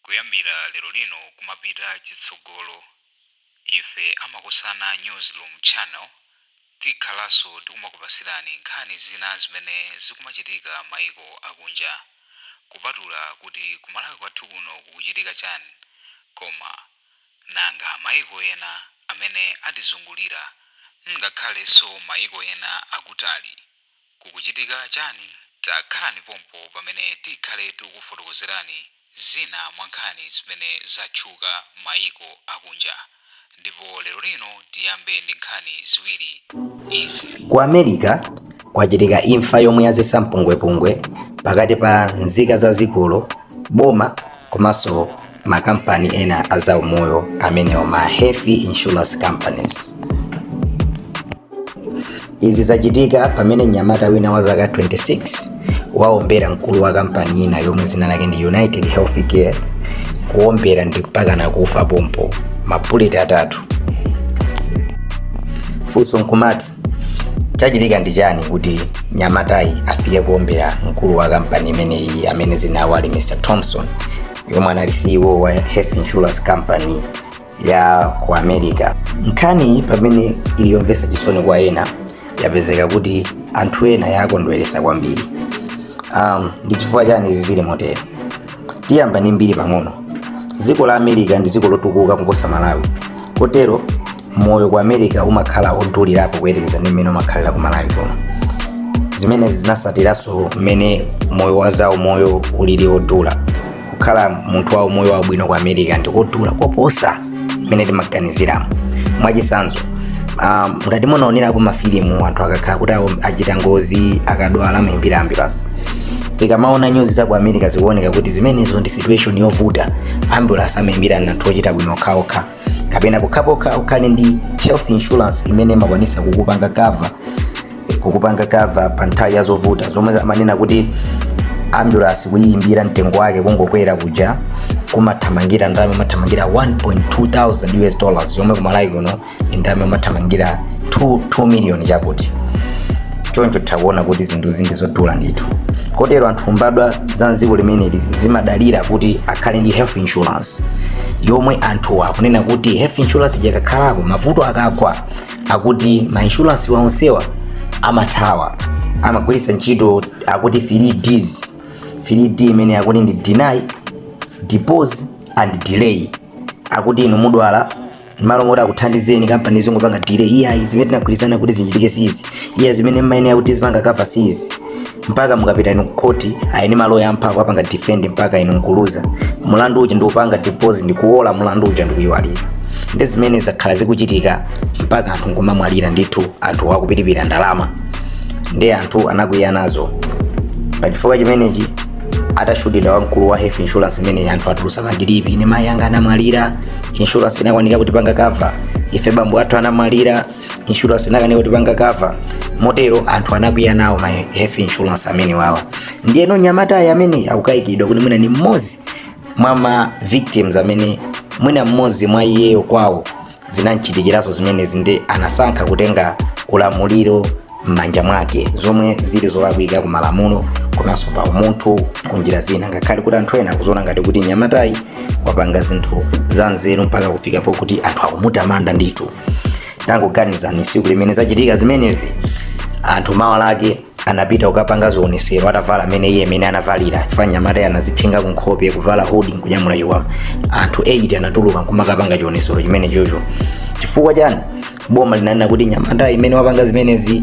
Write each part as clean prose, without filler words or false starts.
Kuyambira lero lino kumapita chitsogolo, ife a Makosana Newsroom Channel tikhalanso tikumakupasirani nkhani zina zimene zikumachitika maiko akunja, kupatula kuti ku Malawi kwathu kuno kukuchitika chani, koma nanga maiko ena amene atizungulira, ngakhalenso maiko ena akutali, kukuchitika chani? Takhalani pompo pamene tikhale tikukufotokozerani zina mwa nkhani zimene zatchuka maiko akunja. Ndipo lero lino tiyambe ndi nkhani ziwiri izi. Ku America kwachitika imfa yomwe yadzetsa mpungwepungwe pakati pa nzika za dzikolo, boma komanso makampani ena a zaumoyo amenewo ma health insurance companies. Izi zachitika pamene mnyamata wina wa zaka 26 waombera mkulu wa kampani ina yomwe dzina lake ndi United Healthcare, kuombera ndi mpaka nakufa pompo mabuleti atatu. Funso nkumati, chachitika ndi chani kuti nyamatayi afike kuombera mkulu wa kampani imeneyi amene dzina lawo ali Mr Thompson, yomwe anali CEO wa health insurance company ya ku America? Nkhani pamene ili yomvetsa chisoni kwa ena, yapezeka kuti anthu ena yakondweresa kwambiri. Ndi chifukwa chani izi zili motere? Tiyamba ndi mbiri pang'ono. Dziko la America ndi dziko lotukuka kuposa Malawi, kotero moyo ku America umakhala odulirapo kuyerekeza ndi mmene umakhalira ku Malawi kuno. Zimene zinasatiranso mmene moyo wa zawo moyo ulili odula. Kukhala munthu wa umoyo wabwino ku America ndi kodula koposa mmene timaganiziramo. Mwachitsanzo, ngati munaonerapo mafilimu, anthu akakhala kuti achita ngozi, akadwala, amayimbira ambulance. Tikamaona nyuzi za ku America, zikuoneka kuti zimenezo ndi situation yovuta. Ambulance amayimbira anthu ochita bwino okhaokha, kapena pokhapokha ukhale ndi health insurance imene imakwanisa kukupanga cover pa nthawi ya zovuta, zomwe amanena kuti ambulance kuyiyimbira mtengo wake kungokwera kuja kumathamangira ndalama imathamangira 1.2 thousand US dollars, yomwe kumalawi kuno ndalama imathamangira 2 million chakuti. Choncho tikuona kuti zinthu zindi zodula ndithu, kotero anthu mbadwa za mdziko limeneli zimadalira kuti akhale ndi health insurance, yomwe anthu akunena kuti health insurance ikakhalapo, mavuto akagwa, akuti ma insurance waonsewa amathawa, amagwiritsa ntchito akuti 3 Ds. 3D imene akuti ndi deny, depose and delay. Akuti inu mudwala, malo moti akuthandizeni, kampani zingopanga delay: "Iyayi, zimene tinagwirizana kuti zichitike sizi. Iya, zimene mmayenera kuti zipanga cover sizi," mpaka mukapita inu kukhoti, ayini maloya amphamvu apanga defend mpaka inu nkuluza mulandu uja, ndikupanga depose, ndikuwola mulandu uja, ndikuyiwalira. Ndi zimene zakhala zikuchitika mpaka anthu nkumamwalira ndithu, anthu akupitipira ndalama. Ndi anthu anakwiya nazo pachifukwa chimenechi. Atashutidwa wamkulu wa health insurance imene, anthu atulusa ma clip: "Ine mayi anga anamwalira, insurance inakwanika kuti panga cover. Ife bambo athu anamwalira, insurance inakanika kuti panga cover." Motero anthu anakwiya nawo ma health insurance amene wawa. Ndiyeno nyamatayi amene akukayikidwa kuti mwina ni mmodzi mwa ma victims, amene mwina mmodzi mwa iyeyo kwawo zinamchitikiranso zimenezi, ndi anasankha kutenga ulamuliro m'manja mwake, zomwe zili zolakwika ku malamulo komanso pa umunthu kunjira zina, ngakhale kuti anthu ena akuziona ngati kuti nyamatayi wapanga zinthu za nzeru mpaka kufikapo kuti anthu akumutamanda ndithu. Tangoganizani, tsiku limene zachitika zimenezi, anthu mawa lake anapita kukapanga zionesero atavala amene iye amene anavalira, chifukwa nyamatayi anazitchinga kunkhope, kuvala hood, nkunyamula chikwama. Anthu 8 anatuluka nkumakapanga chionesero chimene chocho. Chifukwa chani? Boma linanena kuti nyamatayi imene wapanga zimenezi,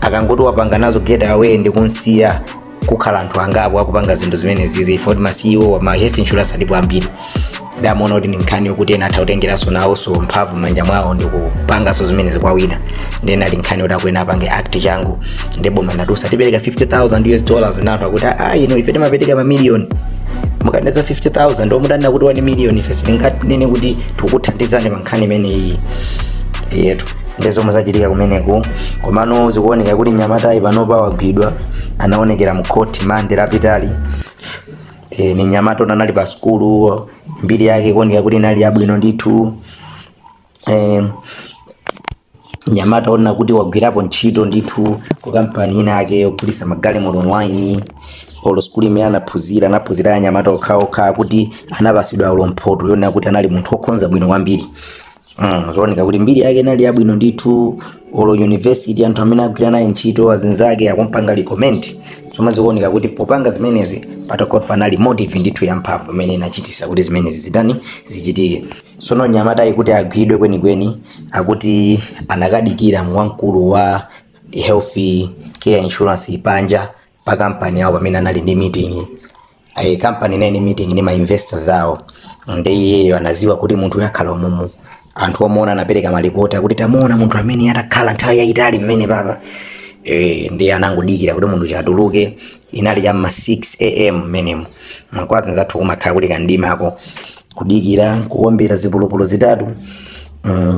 akangoti wapanga nazo get away ndi kunsiya, kukhala anthu angapo akupanga zinthu zimenezi, ifo ma CEO ma health insurance alipo ambiri. Ndamaona kuti ndi nkhani yokuti ena atha kutengeranso nawonso mphamvu m'manja mwawo ndi kupanganso zimenezi kwa wina. Ndena ali nkhani yoti akuena apange act changu. Ndi boma natusa tipereka 50,000 US dollars, nato akuti, "Ah, ino ife timapereka mamiliyoni, mukanetsa 50,000 omudanena kuti 1 million, ife sitinganene kuti tikukuthandizani pa nkhani imeneyi yetu." Ndi zomwe zachitika kumeneko. Komano zikuoneka kuti nyamatayi panopa wagwidwa, anaonekera mu court Mande lapitali. Ni nyamata anali pa sukulu, mbiri yake kuoneka kuti inali yabwino ndithu. Nyamata ona kuti wagwirapo ntchito ndithu ku kampani ina yake yogulisa magalimoto online. Olo sukulu imene anaphunzira, anaphunzira anyamata okhaokha, kuti anapasidwa olo mphoto yonena kuti anali munthu okhonza bwino kwambiri. Zooneka kuti mbiri yake inali yabwino ndithu. Olo university, anthu amene agwira naye ntchito, azinzake akumpanga recommend, zomwe zikuoneka kuti popanga zimenezi patakoti panali motive ndithu yamphamvu imene inachitisa kuti zimenezi zitani, zichitike. Sono nyamatayi kuti agwidwe kwenikweni, akuti anakadikira wamkulu wa health care insurance panja pa kampani yawo pamene anali ndi meeting. Kampani inali ndi meeting ndi ma investors awo, ndi iyeyo anaziwa kuti munthu yakhala umumu. Anthu omuona anapereka malipoti akuti tamuona munthu amene atakhala nthawi yayitali mmene papa. Ndi anangodikira kuti munthu chatuluke. Inali cham'ma 6 a.m. mmenemo, mkwadzi nzathu kumakhala kuti kandimako, kudikira, kuombera zipolopolo zitatu,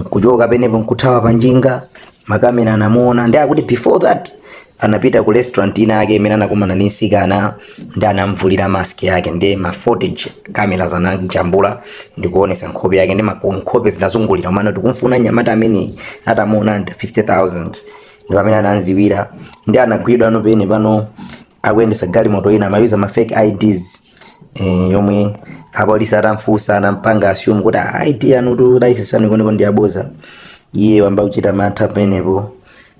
kuchoka penepo nkuthawa panjinga. Makamera anamuona. Ndi akuti before that anapita ku restaurant ina yake imene anakumana ndi msikana, ndi anamvulira mask yake, ndi ma footage cameras anajambula ndikuonesa nkhope yake, ndi nkhope zinazungulira umene tikumfuna nyamata amene atamuona ndi 50,000, ndi pamene ananziwira ndi anagwidwa. Ano pene pano akuyendesa galimoto ina, amayuza ma fake IDs, yomwe apolisi atamfunsa anampanga assume kuti, "Ah, ID yanu tu, license yanu ikuoneka ndi yaboza." Iye wamba kuchita mantha pamenepo,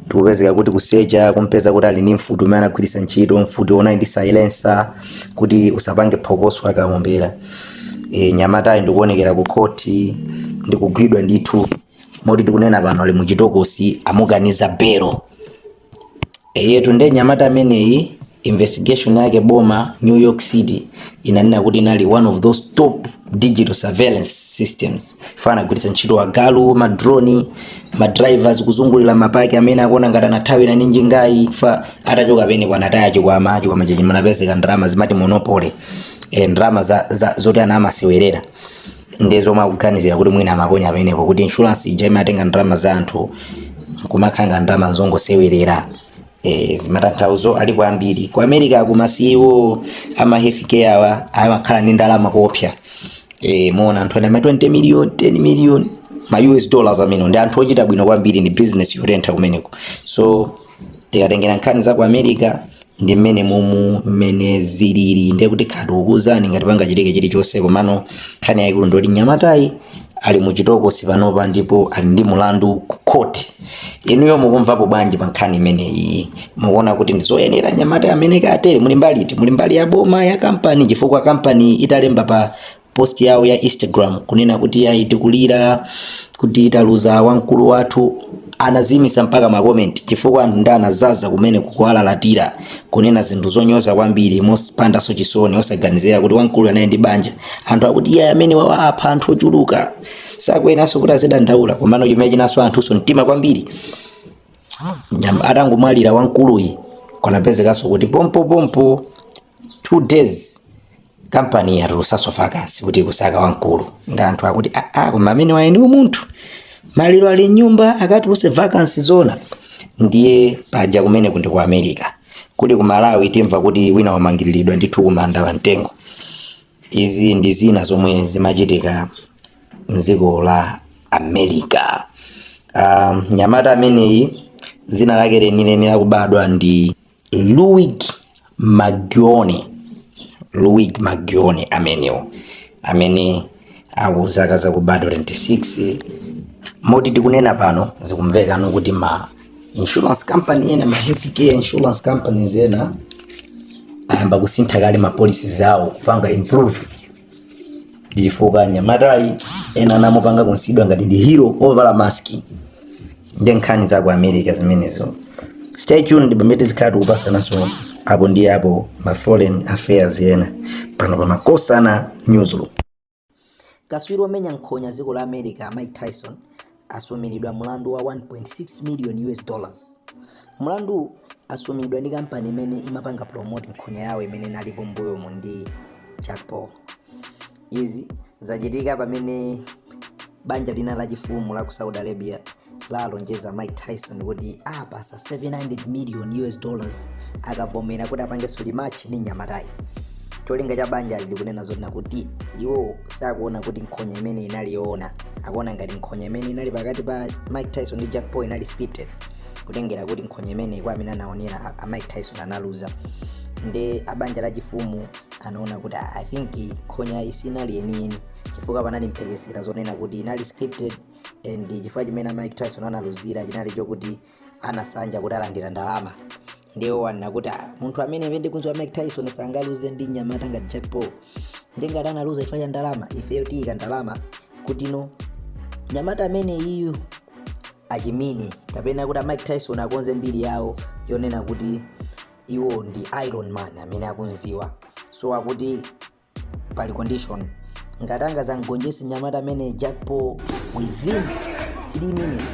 ndikupezeka kuti kusecha kumpeza kuti ali ndi mfuti umene anagwiritsa ntchito, mfuti wonali ndi silencer kuti usapange phokoso akaombera. Nyamatayi ndikuonekera ku khoti ndikugwidwa ndithu, moti tikunena pano ali muchitokosi, amukaniza belo. Eyetu, nde nyamata ameneyi investigation yake, boma New York City inanena kuti inali one of those top digital surveillance systems. Fana agwiritsa ntchito agalu, ma drone, ma drivers kuzungulira mapaki amene akuona ngati anathawira ndi njingayi. Fa atachoka penepo anataya chikwama, chikwama chechi munapezeka ndalama, zimati monopoly, ndalama za zoti ana amasewerera. Ndi zomwe akuganizira kuti mwina amaponya pamenepo, kuti insurance ija imatenga ndalama za anthu nkumakhanga ndalama zongosewerera. Zimatanthauzo alipo ambiri. Ku America ku ma CEO ama healthcare awa amakhala ndi ndalama kuopsa. Muona anthu ena ma 20 million, 10 million ma US dollars amene ndi anthu ochita bwino kwambiri, ndi business yotentha kumeneko. So tikatengera nkhani za ku America ndi mmene mumu mmene zilili, ndiye kuti khati ukuwuzani ngati pangachitike chilichonse. Komano nkhani yayikulu ndoti nyamatayi ali muchitokosi panopa ndipo ali ndi mulandu ku court. Inuyo mukumvapo bwanji pa nkhani imeneyi? Mukuona kuti ndizoyenera nyamata amene katere? Muli mbali iti? Muli mbali ya boma, ya kampani? Chifukwa kampani italemba pa post yawo ya Instagram kunena kuti yayi, tikulira kuti taluza wamkulu wathu, anazimisa mpaka ma comment, chifukwa anthu ndi anazaza kumene kukwalalatira, kunena zinthu zonyoza kwambiri mopandanso chisoni, osaganizira kuti wamkulu anaye ndi banja. Anthu akuti iye amene wawapha anthu ochuluka sakuyenanso kuti azidandaula. Komano chimene chinaswa anthunso mtima kwambiri, atangomwalira wamkuluyi, kwanapezekanso kuti pompopompo 2 days kampani yatulusaso vacancy kuti kusaka wamkulu. Ndi anthu akuti aa, koma amene waye ndi umunthu, maliro ali nyumba akatuluse vacancy zona? Ndiye paja kumene kundi ku America, kuli ku Malawi timva kuti wina wamangiriridwa ndithu kumanda wa mtengo. Izi ndi zina zomwe zimachitika mdziko la America. Nyamata ameneyi zina lake lenileni lakubadwa ndi Luigi Mangione. Luigi Mangione amenewo, amene aku zaka zakubadwa 26. Moti tikunena pano zikumvekano kuti ma insurance company ena, ma health care insurance companies ena ayamba kusintha kale ma policies awo, kupanga improve, chifukwa nyamatayi ena anamupanga consider ngati ndi hero ovala mask. Ndi nkhani za ku America zimenezo. Stay tuned pamene tizikhala tikupasanaso apo ndi apo ma foreign affairs ena pano pa Makosana Newsroom. Kaswiri omenya nkhonya dziko la America Mike Tyson asumiridwa mlandu wa 1.6 million US dollars. Mlandu asumiridwa ndi kampani imene imapanga promote nkhonya yawo imene inalipo mbuyomu ndi Jake Paul. Izi zachitika pamene banja lina lachifumu la ku Saudi Arabia lalonjeza Mike Tyson kuti apasa 700 million US dollars akavomera kuti apangenso rematch ndi nyamatayi. Cholinga cha banja ali ndikunena zotina kuti iwo sakuona kuti nkhonya imene inali yoona, akuona ngati nkhonya imene inali pakati pa Mike Tyson ndi Jake Paul inali scripted, kutengera kuti nkhonya imene kwa amene anaonera a Mike Tyson analuza. Ndi abanja la chifumu anaona kuti, "Ah, I think nkhonya iyi sinali yeniyeni," chifukwa panali mphekesera zonena kuti inali scripted, and chifukwa chimene Mike Tyson analuzira chinali chokuti anasanja kuti alandira ndalama. Ndiwo wanena kuti, "Ah, munthu amene ndikunziwa Mike Tyson sangaluze ndi nyamata ngati Jack Paul. Ndingati analuza chifukwa cha ndalama, ifeyo tiyika ndalama kuti no, nyamata amene iyu achimine, kapena kuti a Mike Tyson akonze mbiri yawo yonena kuti iwo ndi Iron Man amene akunziwa." So akuti pali condition: ngati angazangonjese nyamata amene Jack Paul within 3 minutes,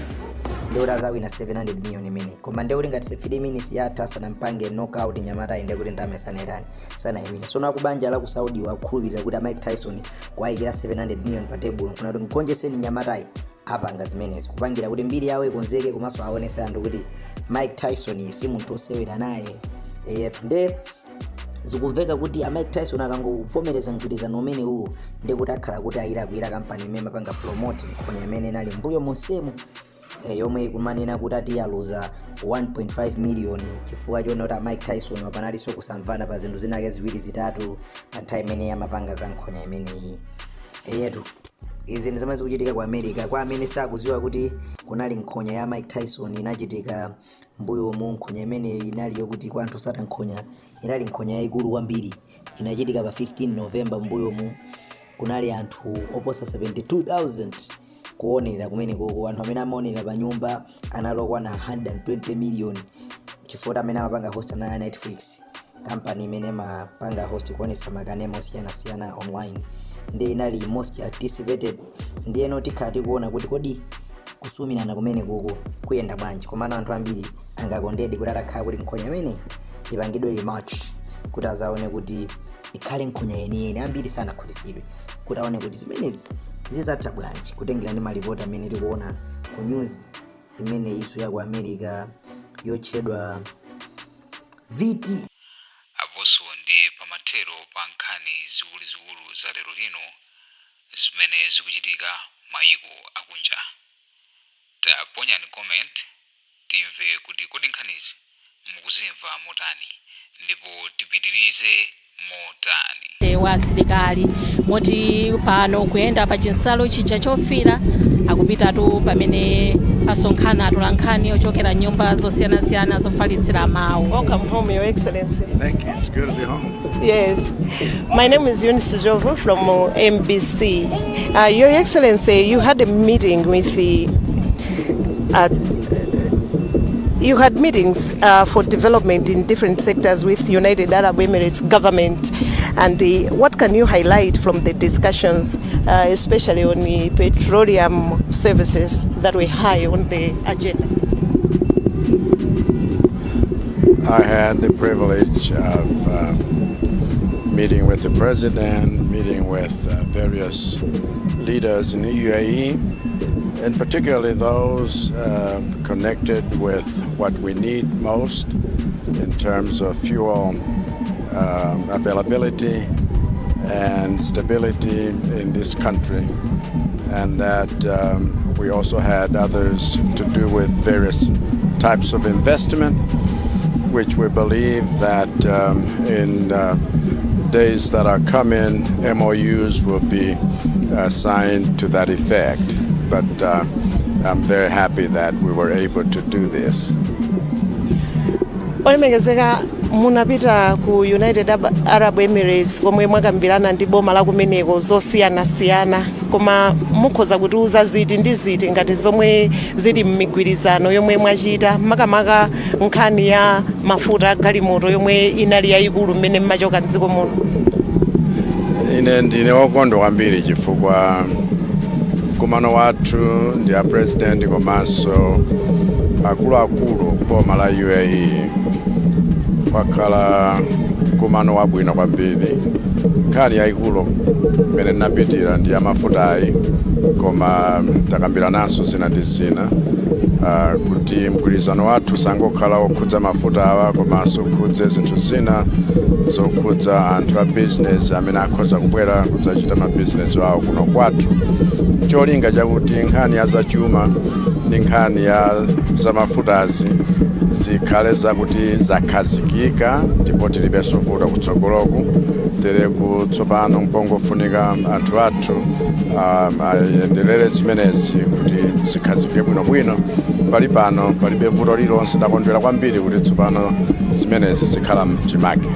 ndikuti azawina 700 million imene. Koma ndikuti ngati 3 minutes yatha asanampange knockout nyamata, inde kuti ndalama sanayitani, sanayimine. So nakubanja la ku Saudi wakhulupirira kuti a Mike Tyson kuwayikira 700 million pa table kunati mgonjeseni nyamatayi, apanga zimenezi kupangira kuti mbiri yawo ikonzeke, komanso aonese anthu kuti Mike Tyson si munthu osewera naye. Eyetu, nde zikumveka kuti a Mike Tyson akangovomereza mgwirizano umene uwu, ndikuti akhala kuti ayirakwira kampani imene mapanga promote nkhonya imene inali mbuyo monsemu, yomwe ikumanena kuti ati yaluza 1.5 million chifukwa chona kuti a Mike Tyson wapanalinso kusamvana pa zinthu zinake ziwiri zitatu pa nthawi imene amapanga za nkhonya imeneyi. Eyetu, izi ndi zomwe zikuchitika ku America. Kwa amene sakuziwa kuti kunali nkhonya ya Mike Tyson inachitika mbuyomu, nkhonya imeneyi inali yokuti kwa anthu sata nkhonya, inali nkhonya yayikulu kwambiri, inachitika pa 15 November mbuyomu. Kunali anthu oposa 72,000 kuonera kumene koko. Anthu amene amaonera pa nyumba anali okwana 120 million, chifukwa amene amapanga host anali Netflix, kampani imene imapanga host kuonesa makanema osiyanasiyana online, ndi inali most anticipated. Ndiyeno tikhala tikuona kuti kodi kusumirana kumene kuku kuyenda bwanji. Komano anthu ambiri angakondedi kuti atakhala kuti nkhonya imene ipangidwe rematch, kuti azaone kuti ikhale nkhonya yeniyeni. Ambiri sanakhutitsidwe kuti aone kuti zimenezi zizatha bwanji, kutengera ndi malipoti amene tikuona ku news imene isu ya ku America yotchedwa VT. Aponso ndi pamathero pa nkhani zikuluzikulu za lero lino zimene zikuchitika mayiko akunja. Taponyani comment timve kuti kodi nkhanizi mukuzimva motani ndipo tipitirize motani. Wa asilikali moti pano kuyenda pa chinsalu chija chofira, akupitatu pamene pasonkhana atolankhani ochokera nyumba zosiyanasiyana zofalitsira mawu. Welcome home, Your Excellency. Thank you. It's good to be home. Yes. My name is Eunice Jovu from MBC. Your Excellency, you had a meeting with the you had meetings for development in different sectors with United Arab Emirates government. And what can you highlight from the discussions, especially on the petroleum services that were high on the agenda? I had the privilege of meeting with the president, meeting with various leaders in the UAE, and particularly those connected with what we need most in terms of fuel availability and stability in this country. And that we also had others to do with various types of investment, which we believe that in days that are coming, MOUs will be signed to that effect. But I'm very happy that we were able to do this. Olemekezeka, munapita ku United Arab Emirates komwe mwakambirana ndi boma la kumeneko zosiyanasiyana, koma mukhoza kutiuza ziti ndi ziti ngati zomwe zili m'migwirizano yomwe mwachita, makamaka nkhani ya mafuta a galimoto yomwe inali yayikulu mmene mmachoka mdziko muno? Ine ndine wokondwa kwambiri chifukwa mkumano wathu ndi a president komanso akuluakulu boma la UAE wakhala mkumano wabwino kwambiri. Nkhani yayikulu imene ndinapitira ndi ya mafutayi, koma takambirananso zina ndi zina, kuti mgwirizano wathu usangokhala wokhudza mafuta awa, komanso ukhudze zinthu zina zokhudza anthu a business amene akhoza kubwera kudzachita mabizinesi awo kuno kwathu, cholinga chakuti nkhani ya zachuma ndi nkhani ya zamafutazi Zikhale zakuti zakhazikika ndipo tilibenso vuto kutsogoloku. Tereku tsopano mpongofunika anthu athu ayenderere zimenezi kuti zikhazikike bwinobwino. Pali pano palibe vuto lililonse. Ndakondwera kwambiri kuti tsopano zimenezi zikhala mchimake.